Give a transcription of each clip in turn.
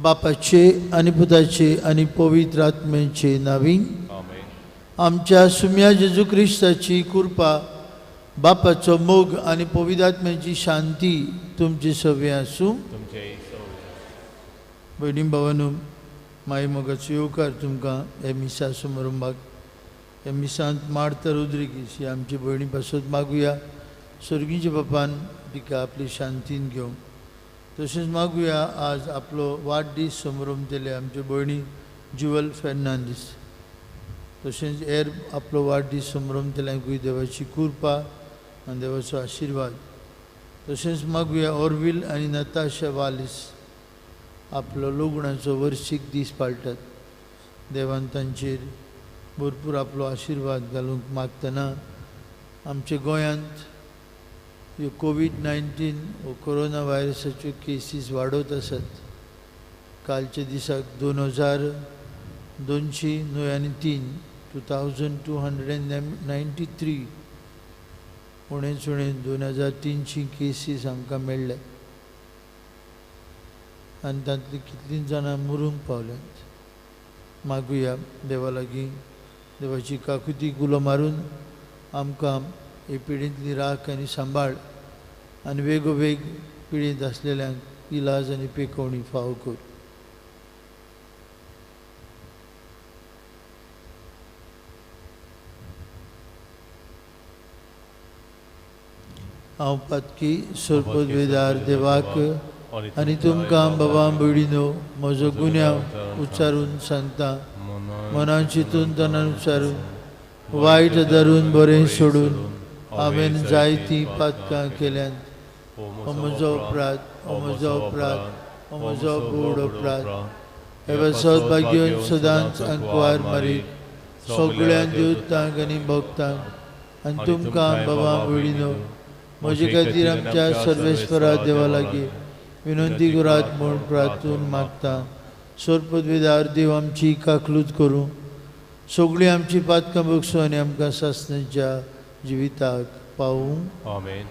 बापाचे आनी पुताचे आनी पवित्र आत्म्याचे नावी आमच्या सुम्या जेजू क्रिस्ताची कृपा, बापाचो मोग आनी पवित्र आत्म्याची शांती तुमचे सवे आसूं. भयणी भावानू, माई मोगाचो येवकार तुमकां हे मिसा समारंभाक. ह्या मिसांत मार्ता रोद्रिगीस ही आमची भयणी पासत मागुया सर्गीच्या बापान तिका आपली शांतीन घेवं. तशेंच मागुया आज आपलो वाडदीस समारंभ आमच्यो भयणी जुवल फेर्नांदीस, तशेंच हेर आपलो वाडदीस समारंभ केल्ल्यांकूय देवाची कृपा आनी देवाचो आशिर्वाद. तशेंच मागुया ऑर्विल आनी नताशा वालीस आपलो लग्नाचो वर्शीक दीस पाळटात. देवान तांचेर भरपूर आपलो आशिर्वाद घालूंक मागतना आमच्या गोंयांत ह्यो कोवीड-19 वो कोरोना व्हायरसाच्यो केसीस वाडत आसात. कालच्या दिसाक 2293 2293 उणेच उणें 2300 केसीस आमकां मेळ्ळे आनी तांतलीं कितलीं जाणां मरूंक पावल्यांत. मागुया देवा लागीं देवाची काकुती गुलो मारून आमकां हे पिडींतली राख आनी सांबाळ आनी वेगोवेग पिडींत आसलेल्यांक इलाज आनी पेकोवणी फावो कर. हांव पातकी सोरपदवेदार देवाक आनी तुमकां बाबा भयणीनो म्हजो गुन्यांव उच्चारून सांगता. मनान चिंतून तनान उच्चारून वायट धरून बरें सोडून हांवें जायतीं पातकां केल्यांत. हो म्हजो अपराध, हो म्हजो अपराध, हो म्हजो व्हड अपराध. हे पासत भाग्योन सदांच आंकवार मारीत सगळ्या देवतांक आनी भक्तांक आनी तुमकां बाबा भयणीनो म्हजे खातीर आमच्या सर्वेस्वरा देवा लागीं विनंती करात म्हूण प्रार्थून मागता. सोरपदवेदार देव आमची काकलूत करूं, सगळीं आमची पातकां बगसूं आनी आमकां सासणाच्या जिविताक पावूं. आमेन.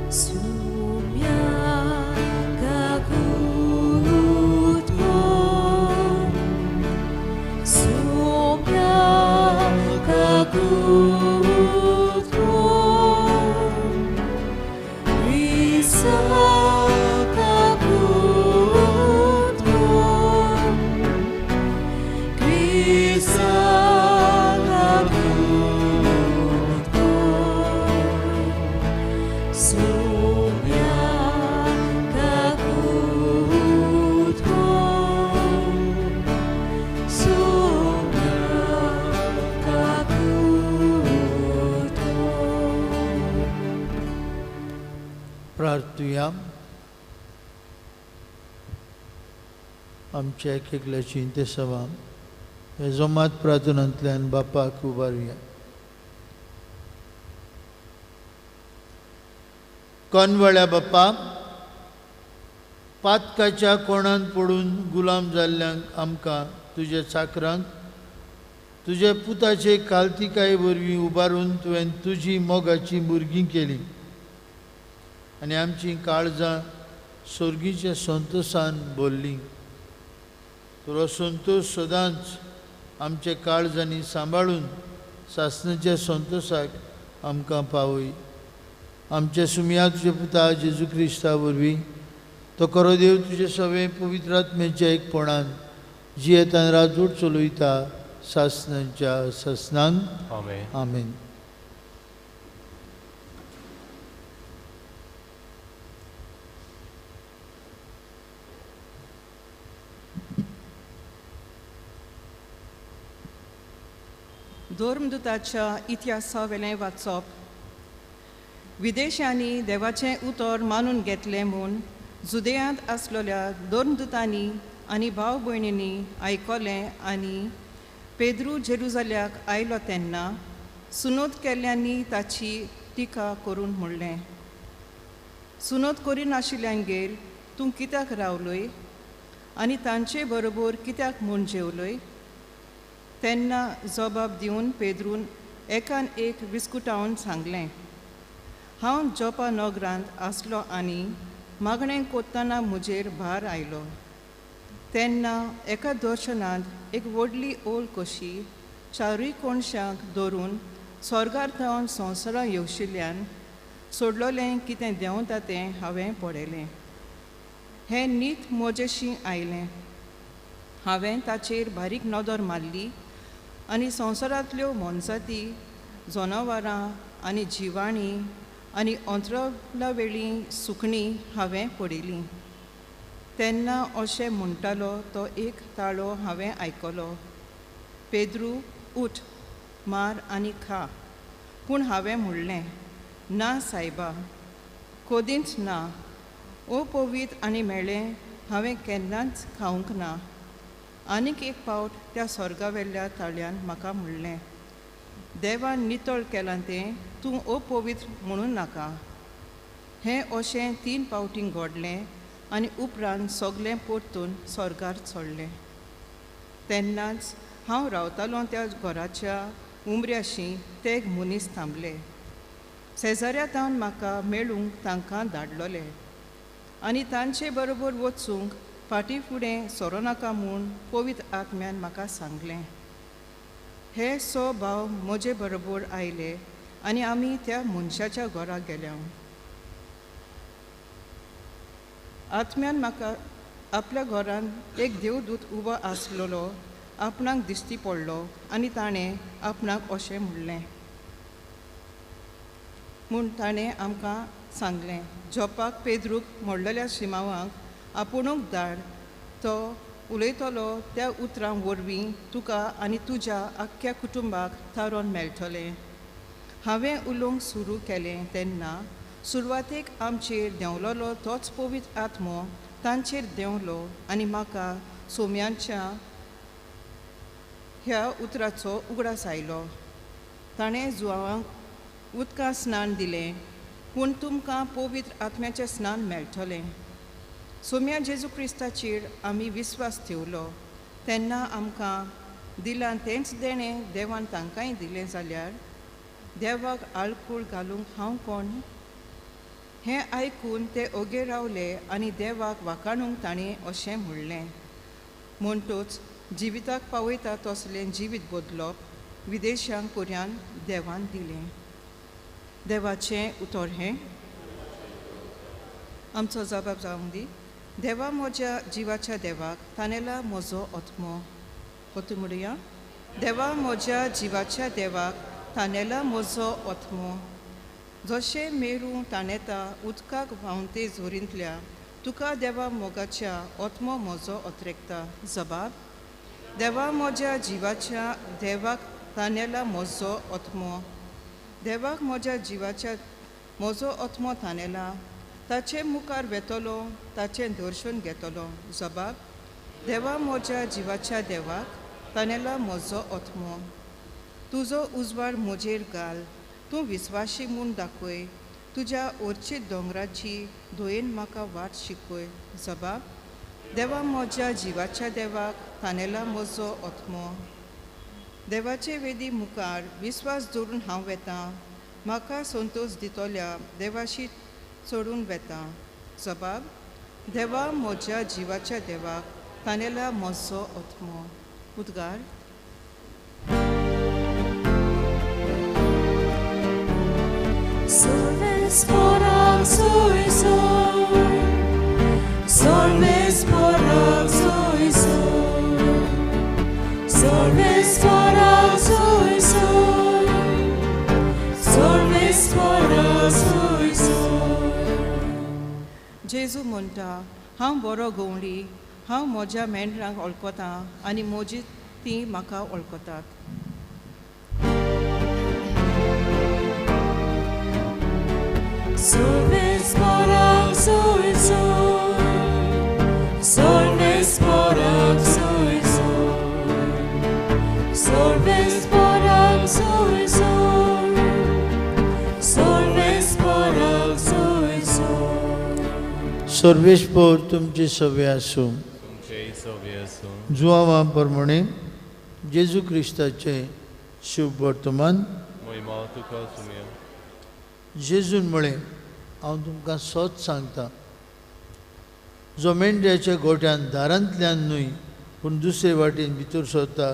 Sumya प्राप्तुया. आमच्या एक एकल्याची इंतेसांवां हे जोमात प्रार्थनांतल्यान बापाक उबारुया. कोनवळ्या बापा, पातकाच्या कोणान पडून गुलाम जाल्ल्यांक आमकां तुज्या चाकरांक तुज्या पुताचे कालतिकाये वरवीं उबारून तुवें तुजी मोगाची भुरगीं केली आनी आमचीं काळजां सोर्गीच्या संतोसान भरलीं. तुजो संतोश सदांच आमच्या काळजांनी सांबाळून सासणाच्या संतोसाक आमकां पावय. आमच्या सुमया तुज्या पुता जेजू क्रिस्ता वरवीं तो खरो देव तुजे सगळे पवित्र आत्म्याच्या एकपणान जियेतान राजवट चलयता सासणाच्या सासणांक. आमेन. आमेन. धर्मदूताच्या इतिहासावेलें वाचप. विदेशांनी देवाचें उतर मानून घेतलें म्हूण जुदेयांत आसलेल्या धर्मदूतांनी आनी भाव भयणींनी आयकलें आनी पेद्रू जेरुजाल्याक आयलो तेन्ना सुनोत केल्ल्यांनी ताची टिका करून म्हणलें, सुनोत करिनाशिल्ल्यांगेर तूं कित्याक रावलोय आनी तांचे बरोबर कित्याक म्हूण जेवलोय? तेन्ना जबाब दिवन पेद्रून एकान एक विस्कुटावन सांगलें, हांव जोपा नगरांत आसलो आनी मागणें कोत्ताना म्हजेर भार आयलो. तेन्ना एका दर्शनांत एक व्हडली ओल कशी चारूय कोणशांक धरून स्वर्गार थावन संवसारां येवशिल्ल्यान सोडलोलें कितें देंवता तें हांवें पळयलें. हें नीत म्हजेशी आयलें. हांवें ताचेर बारीक नदर मारली आनी संवसारांतल्यो मोनजाती, जनावरां आनी जिवाणीं आनी अंतरावेलीं सुकणीं हांवें पळयलीं. तेन्ना अशें म्हणटालो तो एक ताळो हांवें आयकलो, पेद्रू उठ, मार आनी खा. पूण हांवें म्हणलें, ना सायबा, कदींच ना. अपवित्र आनी मेळ्ळें हांवें केन्नाच खावंक ना. आनीक एक पावट त्या स्वर्गावेल्या ताळ्यान म्हाका म्हणलें, देवान नितळ केलां तें तूं अपवित्र म्हणूं नाका. हें अशें 3 पावटीं घडलें आनी उपरांत सगलें परतून स्वर्गार चडलें. तेन्नाच हांव रावतालों त्या घराच्या उमऱ्याशी तेग मनीस थांबले. शेजाऱ्या तावन म्हाका मेळूंक तांकां धाडलोले आनी तांचे बरोबर वचूंक फाटीं फुडें सरो नाका म्हूण पवित्र आत्म्यान म्हाका सांगलें. हे 6 भाव म्हजे बरोबर आयले आनी आमी त्या मनशाच्या घरा गेल्या. आत्म्यान म्हाका आपल्या घरांत एक देवदूत उबो आसलेलो आपणाक दिश्टी पडलो आनी ताणें आपणाक अशें म्हणलें म्हूण ताणें आमकां सांगलें, जोपाक पेद्रूक म्हणलेल्या शिमावांक आपुणूक धाड, तो उलयतलो त्या उतरां वरवीं तुका आनी तुज्या आख्ख्या कुटुंबाक थारोवन मेळटलें. हांवें उलोवंक सुरू केलें तेन्ना सुरवातेक आमचेर देंवलोलो तोच पवित्र आत्मो तांचेर देंवलो आनी म्हाका सोम्यांच्या ह्या उतराचो उगडास आयलो. ताणें जुवांक उदकां स्नान दिलें, पूण तुमकां पवित्र आत्म्याचें स्नान मेळटलें. सोम्या जेजू क्रिस्ताचेर आमी विस्वास ठेवलो तेन्ना आमकां दिलां तेंच देणें देवान तांकांय दिलें जाल्यार देवाक आळकूळ घालूंक हांव कोण? हें आयकून ते ओगे रावले आनी देवाक वाखाणूंक ताणें अशें म्हणलें, म्हणटूच जिविताक पावयता तसलें जिवीत बदलप विदेशांक पर्यान देवान दिलें. देवाचें उतर हें. आमचो जबाब जावंक दी. देवा म्हज्या जिवाच्या देवाक तानेला म्हजो आत्मो. पोतू म्हणुया, देवा म्हज्या जिवाच्या देवाक तानेला म्हजो आत्मो. जशें मेरू ताणेता उदकाक व्हांवते जोरींतल्या तुका देवा मोगाच्या आत्मो म्हजो अत्रेकता. जबाब, देवा म्हज्या जिवाच्या देवाक तानेला म्हजो आत्मो. देवाक म्हज्या जिवाच्या म्हजो आत्मो तानेला. ताचे मुखार वेतलो, ताचें दर्शन घेतलो. जबाब देवा म्हज्या जिवाच्या देवाक ताणेला म्हजो आत्मो. तुजो उजवाड म्हजेर घाल, तूं विस्वाशी म्हूण दाखय. तुज्या ओर्चीत दोंगराची धुयेन म्हाका वाट शिकय. जबाब देवा म्हज्या जिवाच्या देवाक ताणेला म्हजो आत्मो. देवाचे वेदी मुखार विस्वास दवरून हांव वेतां, म्हाका संतोश दितल्या देवाशी चडून वेतां. जबाब देवा म्हज्या जिवाच्या देवाक ताणेला म्हजो आत्मो. उद्गार. जेजू म्हणटा, हांव बरो गवळी, हांव म्हज्या मेंढरांक वळखतां आनी म्हजी तीं म्हाका वळखतात. सर्वेस्पोर तुमचे सवे आसूं. जुआवा प्रमाणे जेजू क्रिस्ताचें शुभ वर्तमान. जेजून म्हळें, हांव तुमकां सत सांगता, जो मेंढ्याच्या गोट्यान दारांतल्यान न्हय पूण दुसरे वाटेन भितर सरता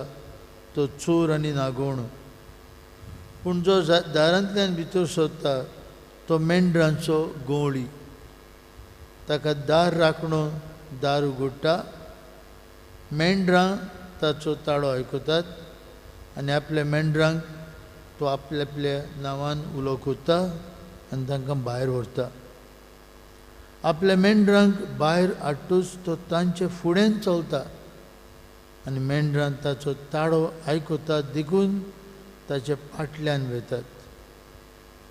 तो चोर आनी नागोवणो. पूण जो दारांतल्यान भितर सरता तो मेंढरांचो गवळी. ताका दार राखणो दार उगडटा, मेंढरां ताचो ताळो आयकतात आनी आपल्या मेंढरांक तो आपल्या आपल्या नांवान उलो करता आनी तांकां भायर व्हरता. आपल्या मेंढरांक भायर हाडटूच तो तांचे फुड्यान चलता आनी मेंढरां ताचो ताळो आयकतात, देखून ताच्या फाटल्यान वतात.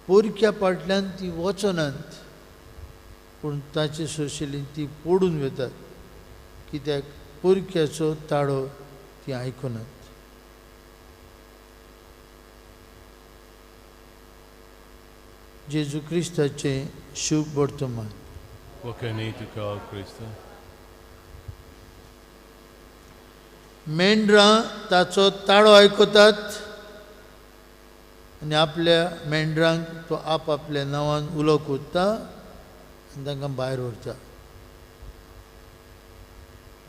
पोरक्या फाटल्यान ती वचनात पूण ताचे सोशेलीन ती पडून वतात, कित्याक पोरक्याचो ताळो ती आयकनात. जेजू क्रिस्ताचें शुभ वर्तमान. मेंढरां ताचो ताळो आयकतात आनी आपल्या मेंढरांक तो आप आपल्या नांवान उलो करता आनी तांकां भायर व्हरता.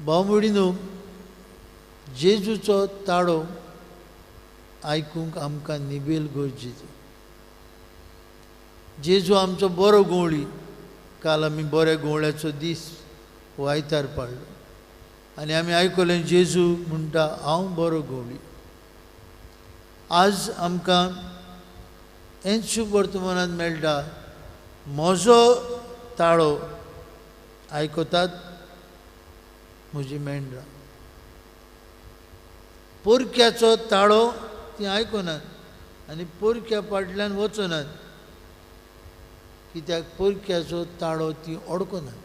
भाव भयणीनो, जेजूचो ताळो आयकूंक आमकां निबेल गरजेचो. जेजू आमचो बरो गवळी. काल आमी बऱ्या गवळ्याचो दीस वायतार पाडलो आनी आमी आयकलें जेजू म्हणटा, हांव बरो गवळी. आज आमकां हेंच शुभ वर्तमानांत मेळटा, म्हजो ताळो आयकतात म्हजी मेंढरां. पोरक्याचो ताळो ती आयकनात आनी पोरक्या फाटल्यान वचनात, कित्याक पोरक्याचो ताळो ती अडकनात.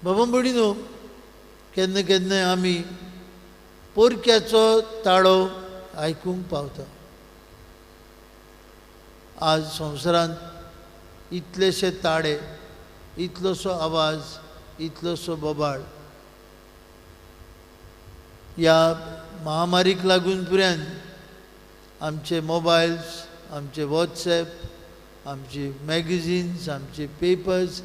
बाबा भयणीनो, केन्ना केन्नाय आमी पोरक्याचो ताळो आयकूंक पावता. आज संवसारांत इतलेशे ताळे, इतलोसो आवाज, इतलोसो बोबाळ. ह्या महामारीक लागून पुऱ्यान आमचे मोबायल्स, आमचे वॉट्सएप, आमचे मॅगझिन्स, आमचे पेपर्स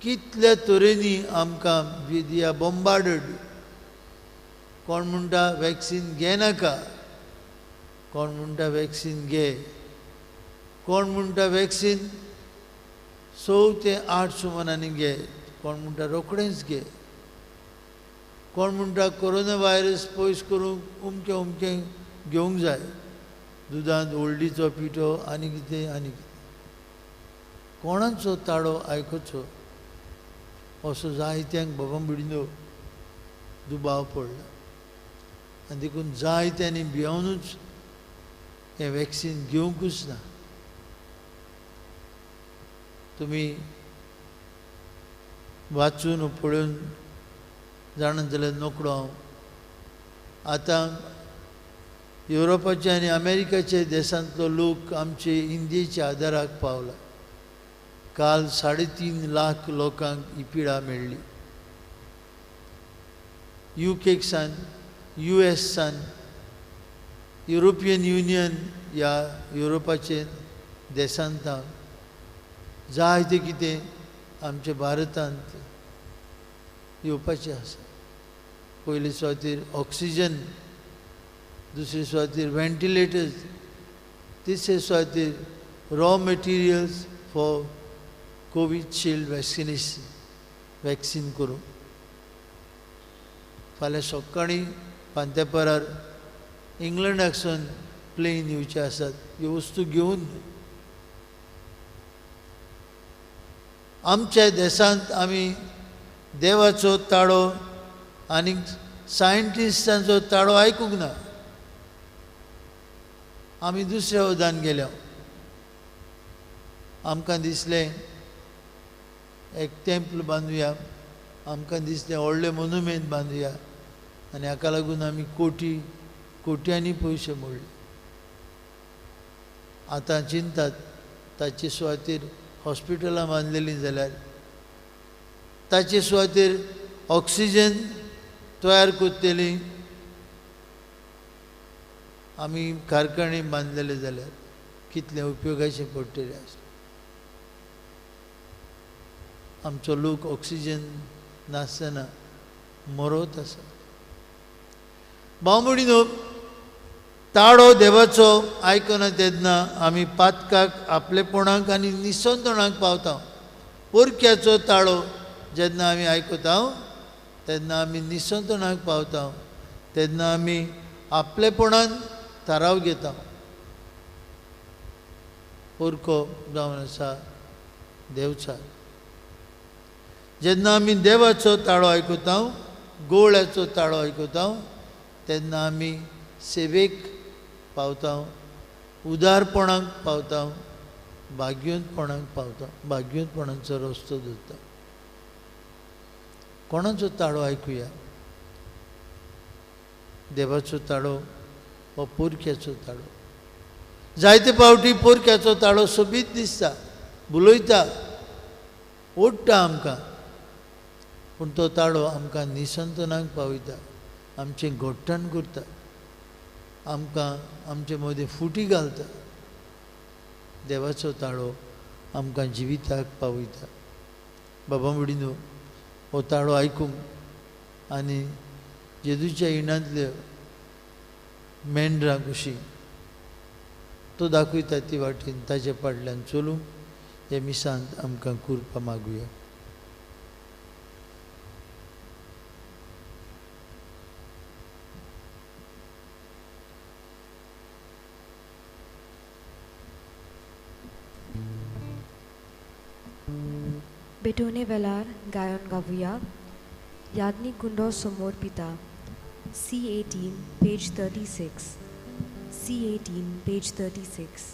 कितल्या तरेनी आमकां विदिया बोम्बार्डड. कोण म्हणटा वॅक्सीन घेनाका, कोण म्हणटा वॅक्सीन घे, कोण म्हणटा वॅक्सीन 6 ते 8 सुमानांनी घे, कोण म्हणटा रोखडेंच घे, कोण म्हणटा कोरोना व्हायरस पयस करूंक उमकें उमकें घेवंक जाय, दुदांत हळदीचो पिठो आनी कितें आनी कितें. कोणाचो ताळो आयकुचो असो जायत्यांक बाबा भयणीनो दुबाव पडला आनी देखून जायत्यांनी भियोनूच हें वॅक्सीन घेवंकूच ना. तुमी वाचून पळोवन जाणा जाल्यार नोकळो हांव. आतां युरोपाचे आनी अमेरिकाचे देशांतलो लोक आमचे इंडियेच्या आदाराक पावला. काल 3.5 लाख लोकांक ही पिडा मेळ्ळी. युकेक सान, US सान, युरोपियन युनियन ह्या युरोपाचे देशांत जायते कितें आमच्या भारतांत येवपाचें आसा. पयले सुवातेर ऑक्सिजन, दुसरे सुवातेर व्हेंटिलेटर्स, तिसरे सुवातेर raw materials for Covishield vaccination vaccine करूंक. फाल्यां सकाळीं पांतेपरार इंग्लंडाकसून प्लेन येवचे आसात ह्यो वस्तू घेवन. आमच्या देशांत आमी देवाचो ताळो आनी सायंटिस्टांचो ताळो आयकूंक ना. आमी दुसऱ्या वदान गेल्या. आमकां दिसलें एक टेम्पल बांदुया, आमकां दिसलें व्हडलें मोनुमेंत बांदुया आनी हाका लागून आमी कोटी कोट्यांनी पयशे मोडले. आतां चिंतात ताचे सुवातेर हॉस्पिटलां बांदलेलीं जाल्यार, ताचे सुवातेर ऑक्सिजन तयार करतली आमी कारखाने बांदलेले जाल्यार कितले उपयोगाचे पडटले आसले. आमचो लोक ऑक्सिजन नासतना मरत आसा. भाव-भयणींनो, ताळो देवाचो आयकना तेन्ना आमी पातकाक, आपलेपणाक आनी निसंतणाक पावता. पोरक्याचो ताळो जेन्ना आमी आयकता तेन्ना आमी निसंतणाक पावता, तेन्ना आमी आपलेपणान थाराव घेता. पोरको जावन आसा देवचार. जेन्ना आमी देवाचो ताळो आयकता, गोवळ्याचो ताळो आयकता, तेन्ना आमी सेवेक पावता, उदारपणाक पावता, भाग्यवंतपणाक पावता, भाग्यवंतपणाचो रस्तो धरता. कोणाचो ताळो आयकुया? देवाचो ताळो हो पोरक्याचो ताळो. जायते फावटी पोरक्याचो ताळो सोबीत दिसता, बुलयता, ओडटा आमकां, पूण तो ताळो आमकां निसंतनाक पावयता, आमचें घट्टण करता, आमकां आमचे मदीं फुटी घालता. देवाचो ताळो आमकां जिविताक पावयता. बाबा भयणींनो, हो ताळो आयकूंक आनी जेजूच्या इणांतल्यो मेंढरां कशी तो दाखयता ती वाटेन ताचे फाटल्यान चलूंक हे मिसांत आमकां कृपा मागुया. बेटोने वेलार गायन गावया यादनी कुंडो समोर पिता. C18 page 36. C18 page 36.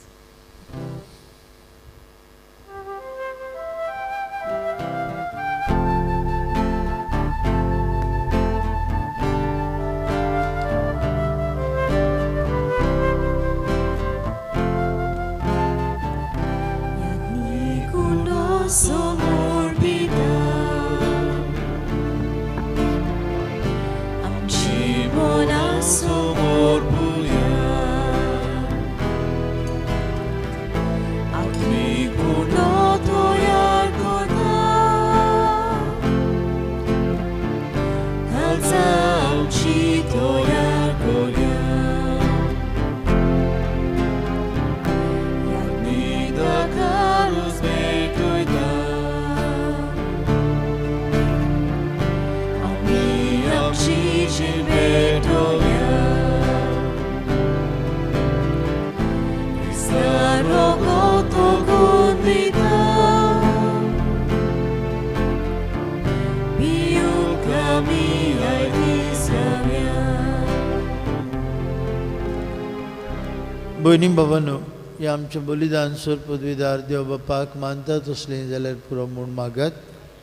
भयणी बाबांनो, हें आमचें बलिदान सर पदवीदार देव बापाक मानता तसलें जाल्यार पुरो म्हूण मागात.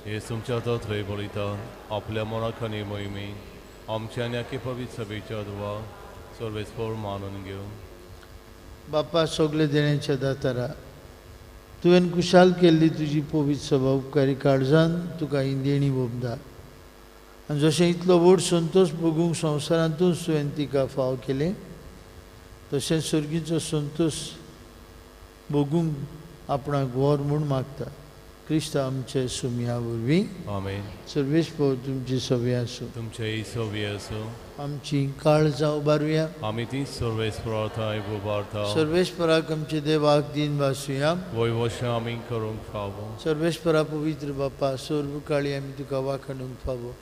हे तुमच्या थंय बलिदान आपल्या मनाक आनी मोहिमे आमच्या आनी आख्खे पवित्र सभेच्या दुवा सर्वेस्पर मानून घेवन. बापा सगळे देण्याच्या दातारा, तुवें कुशाल केल्ली तुजी पवित्र सभा उपकारी काळजान तुका ही देणी वोपदा आनी जशें इतलो व्हड संतोश भोगूंक संवसारांतूच तुवें तिका फाव केलें तशेंच सर्गीचो संतोश भोगूंक आपणाक व्हर म्हूण मागता. क्रिस्त आमचे सुमया वरवीं. आमेन. सर्वेस्पर तुमची सवी आसूं. तुमचेय सवी आसूं. आमची काळजां उबारुया. आमी ती सर्वेस्परा थंय उबारता. सर्वेस्पराक आमचे देवाक दीन भासुया. वयवशें आमी करूंक फावो. सर्वेस्परा पवित्र बापा, सर्व काळी आमी तुका वाखाणूंक फावो.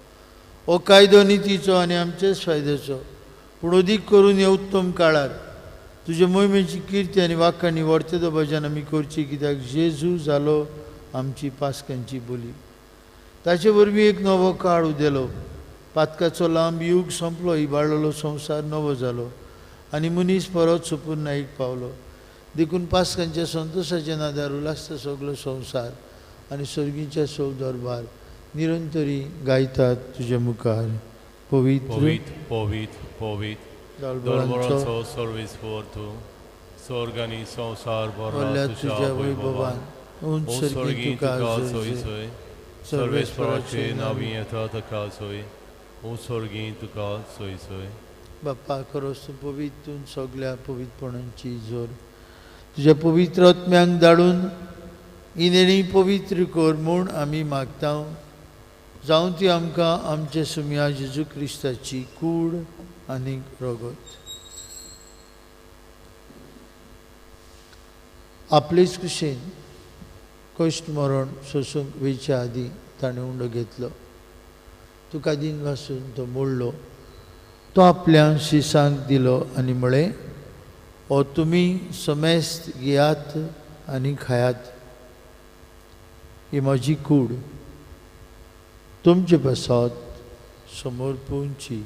हो कायदो नितीचो आनी आमचेच फायद्याचो, पूण अदीक करून हे उत्तम काळार तुजे मोहिमेची किर्ती आनी वाखाणी व्हरते भजन आमी करची, कित्याक जेजू जालो आमची पास्कांची बोली. ताचे वरवीं एक नवो काळ उदेलो, पातकाचो लांब यूग सोंपलो, इबाडलेलो संवसार नवो जालो आनी मनीस परत सुपुर्नाईक पावलो. देखून पास्कांच्या संतोशाच्या नादार उल्हासता सगलो संवसार आनी सर्गीच्या सौ दरबार निरंतरी गायतात तुजे मुखार. पवित्र पवित्र पवित्र पवित्र दरबाराचो सर्वेस्पर तूं, स्वर्ग आनी संवसार भरला तुज्या वैभवान. उंच सर्गी तुका सोय सोय, सर्वेस्पराचे नांवी येता तुका सोय, ओ स्वर्गी तुका सोय सोय. बाप्पा, खरोच तूं पवित्र, तूं सगल्या पवित्रपणांची जोर. तुज्या पवित्र आत्म्यांक धाडून ही देणी पवित्र कर म्हूण आमी मागता. जावं ती आमकां आमचे सुमया जेजू क्रिस्ताची कूड आनी रगत. आपलेच कुशेन कश्ट मरण सोसूंक वयच्या आदीं ताणें उंडो घेतलो, तुका दीन वासून तो मोडलो, तो आपल्या शिसांक दिलो आनी म्हळें, हो तुमी समेस्त घेयात आनी खायात, ही म्हजी कूड तुमचे पासत समर्पूंची.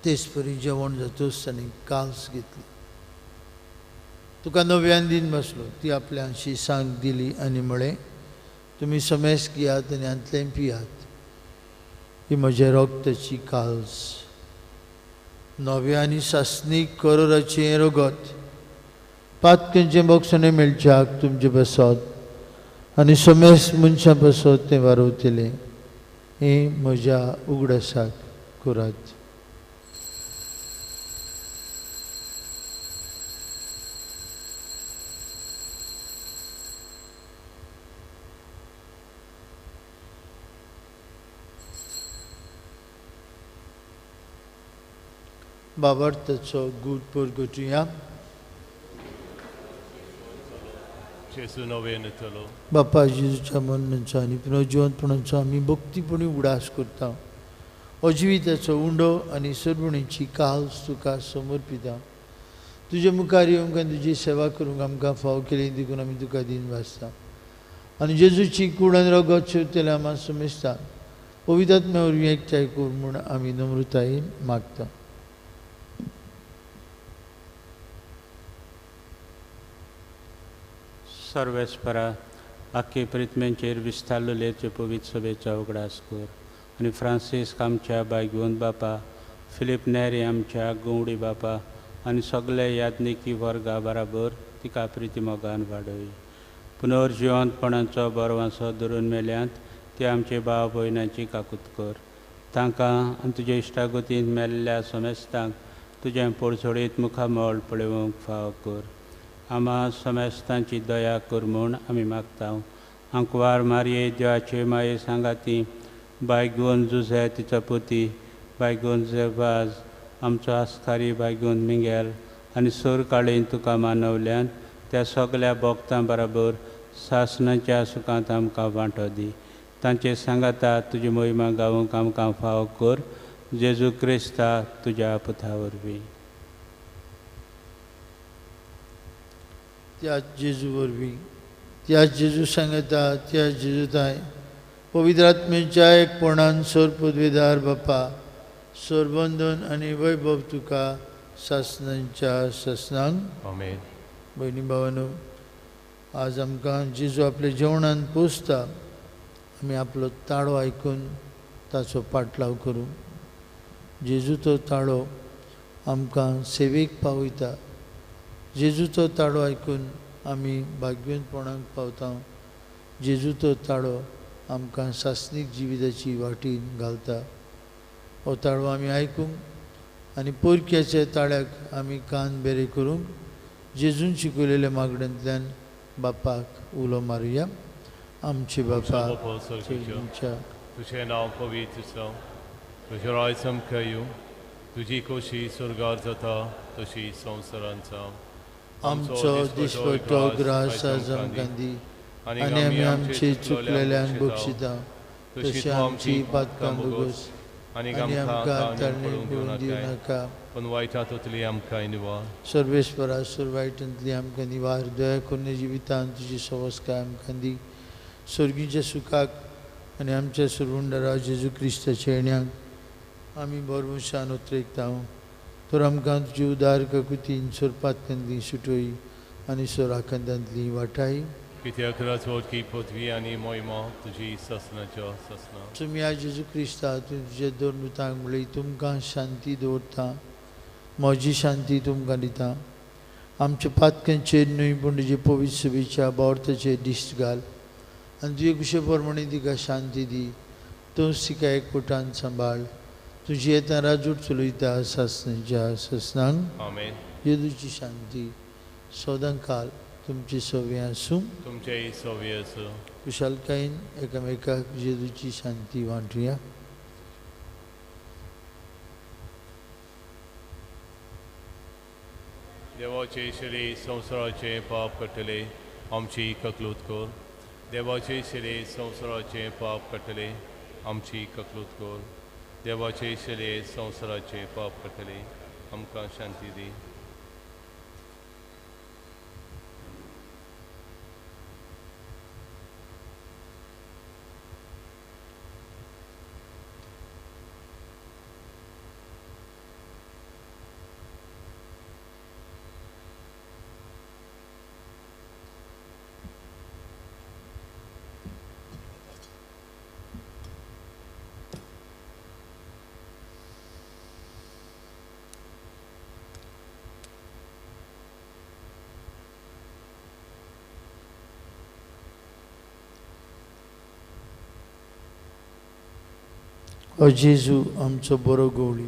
तेच परी जेवण जातूच ताणें काल्स घेतली, तुका नव्यान दीन बसलो, ती आपल्या शिसांक दिली आनी म्हळें, तुमी समेस्त घेयात आनी हांतलें पियात, ही म्हज्या रगताची काल्स, नव्या आनी सासणीक करोराचें रगत, पातकांचें बक्षणें मेळच्याक तुमचे पासत आनी समेस्त मनशां पासत तें वारवतलें. हें म्हज्या उगडासाक करात. बाबार्थाचो गूट परगटुया. बापा जेजूच्या मरणाचो आनी पुनर्जिवंतपणाचो आमी भक्तीपणी उगडास करता. हो जिविताचो उंडो आनी सरवणीची काल्स तुका समर्पिता. तुजे मुखार येवंक आनी तुजी सेवा करूंक आमकां फाव केली देखून आमी तुका दीन वाचता आनी जेजूची कूड आनी रगत शेवतले आमकां समेजता. पवित्र आत्म्या वरवीं एकठांय कर म्हूण आमी नम्रतायेन मागता. सर्वेस्परा आख्खे प्रितमेंचेर विस्तारलेले पवित्र सभेचो उगडास कर आनी फ्रांसिस्क आमच्या बायगोन बापा, फिलीप नेरी आमच्या गवडी बापा आनी सगळे याज्ञिकी वर्गा बराबर तिका प्रिती मोगान वाडय. पुनर्जिवंतपणाचो बरवांसो धरून मेल्यांत ते आमचे भाव भयणांची काकूत कर. तांकां आनी तुज्या इश्टागतीन मेल्ल्या समेस्तांक तुजें पोळसोडीत मुखामळ पळोवंक फाव कर. आमा समेस्तांची दया कर म्हूण आमी मागता. आंकवार मारये देवाचे माये सांगाती बायगोन जुझे तिचो पुती बायगोन जेवाज आमचो आस्कारी बायगोन मिंगेल आनी सोर काळीन तुका मानवल्यान त्या सगल्या भोक्तां बराबर सासणाच्या सुखांत आमकां वांटो दी. तांचे सांगाता तुजी मोहिमा गावूंक आमकां फावो कर. जेजू क्रिस्ता तुज्या पुता वरवीं. त्या जेजू वरवीं, त्या जेजू सांगता, त्या जेजू ताय पवित्र आत्म्याच्या एकपणान सोर पदवेदार बापा सोरबंधन आनी वैभव तुका सासनांच्या सासनांक. आमेन. भयणी भावानो, आज आमकां जेजू आपल्या जेवणान पोसता, आमी आपलो ताळो आयकून ताचो पाटलाव करूं. जेजूचो ताळो आमकां सेवेक पावयता. जेजूचो ताळो आयकून आमी भाग्यवंतपणाक पावता. जेजूचो ताळो आमकां सासणीक जिविताची वाटीन घालता. हो ताळो आमी आयकूंक आनी पोरक्याच्या ताळ्याक आमी कान बेरे करूंक जेजून शिकयलेल्या मागण्यांतल्यान बापाक उलो मारुया. आमचे बापा तुझें नांव पवित्र जावं, तुजें राज आमकां येवं, तुजी खोशी स्वर्गार जाता तशी संवसारांत जावं. आमचो दिसपट्टो ग्रास आज आमकां दी आनी आमी आमचे चुकलेल्यांक बक्षिता तशी आमची पातकां भोगोस आनी आमकां ताळणी पडून दिवं नाका, पूण वायटांतली आमकां निवार. सर्वेस्परा सोर वायटांतली आमकां निवार. दया करून जिवितांत तुजी सवस्काय आमकां दी. स्वर्गीच्या सुखाक आनी आमच्या सुरवंडरा जेजू क्रिस्ताच्या येण्याक आमी भरवंशान उतरेकता. तर आमकां तुजी उदार काकुतीन सोरपातकांतली सुटोय आनी सोराखंदांतली वाटाय. कित्याक राजवटकी पदवी आनी मोहिमा तुजी सासणाच्या सासणा. तुमी आज जेजू क्रिस्ता तुज्या दोन दुतांक म्हणली, तुमकां शांती दवरता, म्हजी शांती तुमकां दिता. आमच्या पातकांचेर न्हय पूण तुजे पवित्र सभेच्या बावर्थाचेर दिश्ट घाल आनी तुजे कुशे प्रमाणे तिका शांती दी. तूंच तिका एकवटान सांबाळ. तुजी येता राजूट चलयता सासणाच्या सासणांक. आमेन. जेजूची शांती सदां काल तुमची सवे आसूं, तुमचेय सवे आसूं. कुशालकायेन एकामेकाक जेजूची शांती वांटुया. देवाचे शरीर संवसाराचें पाप काडटले आमची ककलूत कर. देवाचे शरीर संवसाराचें पाप काडटले आमची ककलूत कर. देवाचे शरीर संवसाराचें पाप काडटले आमकां शांती दी. ओ जेजू आमचो बरो गवळी,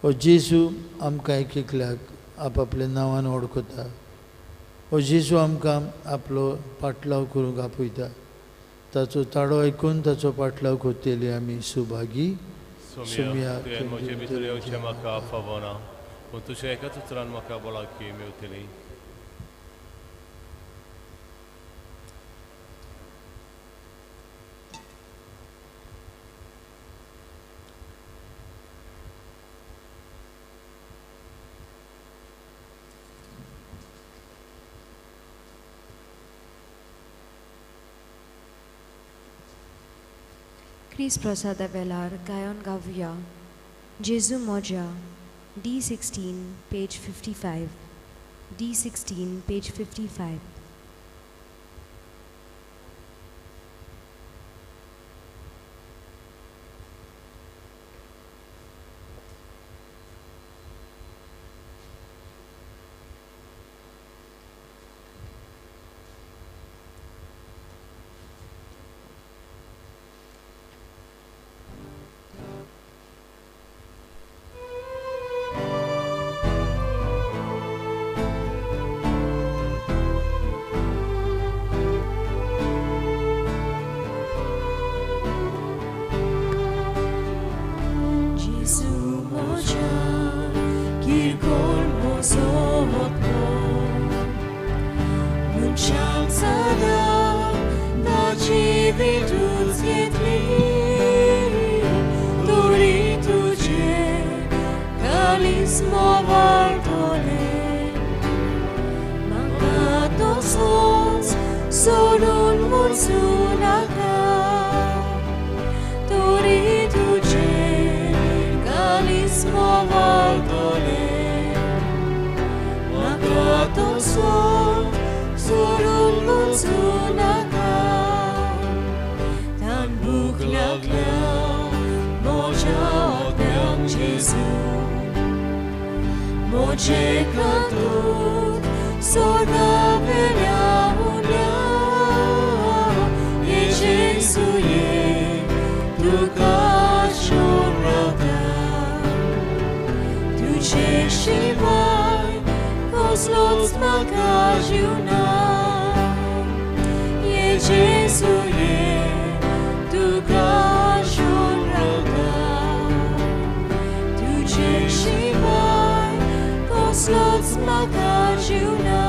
ओ जेजू आमकां एक एकल्याक आपआपल्या नांवान वळखता. ओ जेजू आमकां आपलो पाटलाव करूंक आपयता. ताचो ताळो आयकून ताचो पाटलाव करतले आमी सुभागी. सोम्या, तुवें म्हजे भितर येवचें म्हाका फावना, पूण तुज्या एकाच उतरान म्हाका भलायकी मेवतली. क्रिस्त प्रसादा वेलार गायन गावया जेजू मोजा, D16 page 55, D16 page 55. कालिस्मो वाडटलें म्हाका तसोच सोडून वचूं नाका तरी तुजें कालिस्मो वाडटलें म्हाका तसोच सोडून वचूं नाका तान भूक लागल्या म्हज्या आत्म्याक जेजू म्हजे खातीर स्वर्गावेल्या उल्या ये जेजू ये तुका शरण रावता तुजे शिवाय कसलोच म्हाका जीव ना ये जेजू ये तुका शरण रावता तुजे शिवाय कसलोच म्हाका जीव ना.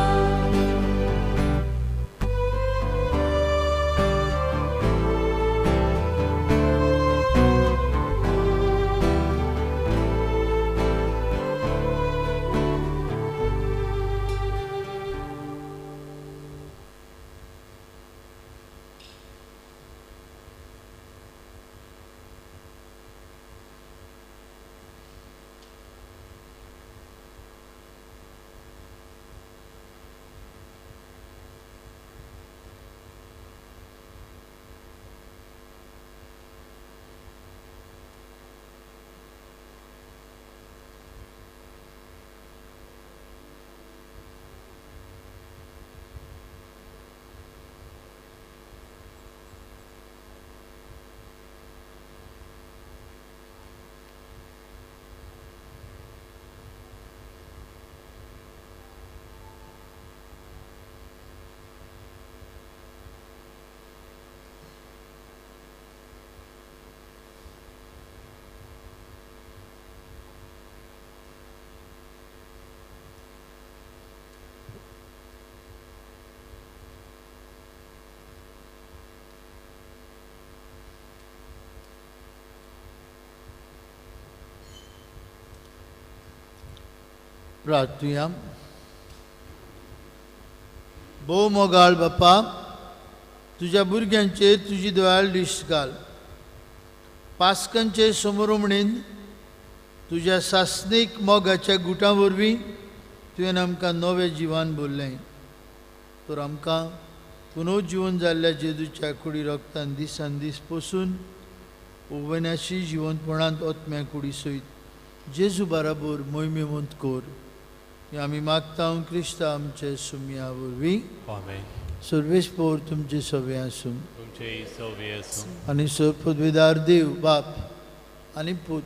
प्रार्थुया. भोव मोगाळ बापा, तुज्या भुरग्यांचेर तुजी दयाळ दिश्ट घाल. पास्कांचे समोरमणीन तुज्या सासणीक मोगाच्या गुटां वरवीं तुवें आमकां नवें जिवन भरलें. तर आमकां पुनर्जिवन जाल्ल्या जेजूच्या कुडी रक्तान दिसान दीस पोसून उवनाशी जिवनपणांत ओतम्या कुडी सयत जेजू बराबर मोहिमेवंत कर. आमी मागता क्रिस्ता आमचे सुमया वरवीं. आमेन. सर्वेस पोर तुमचे सवे आसूं आनी सर्व पदवीदार देव बाप आनी पूत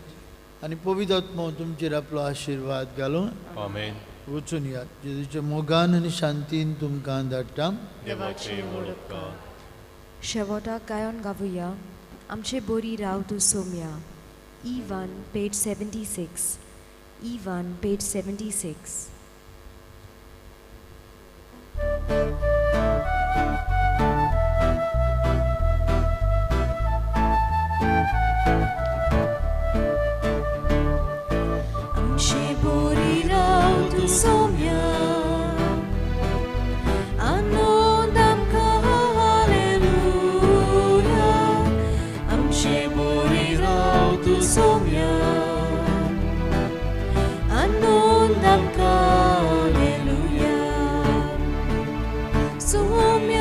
आनी पवित्र आत्मो तुमचेर आपलो आशिर्वाद घालून. आमेन. वचून यात. जेजूच्या मोगान आनी शांतीन तुमकां धाडटा. शेवटाक गायन गावया आमचे बोरी राव तूं Saumya. E1 page 76. E1 page 76. आमचे बोरी राव तूं सोम्या आनंद आमकां हालेलुया. आमचे बोरी राव तूं सोम्या आनंद आमकां हालेलुया. सोम्या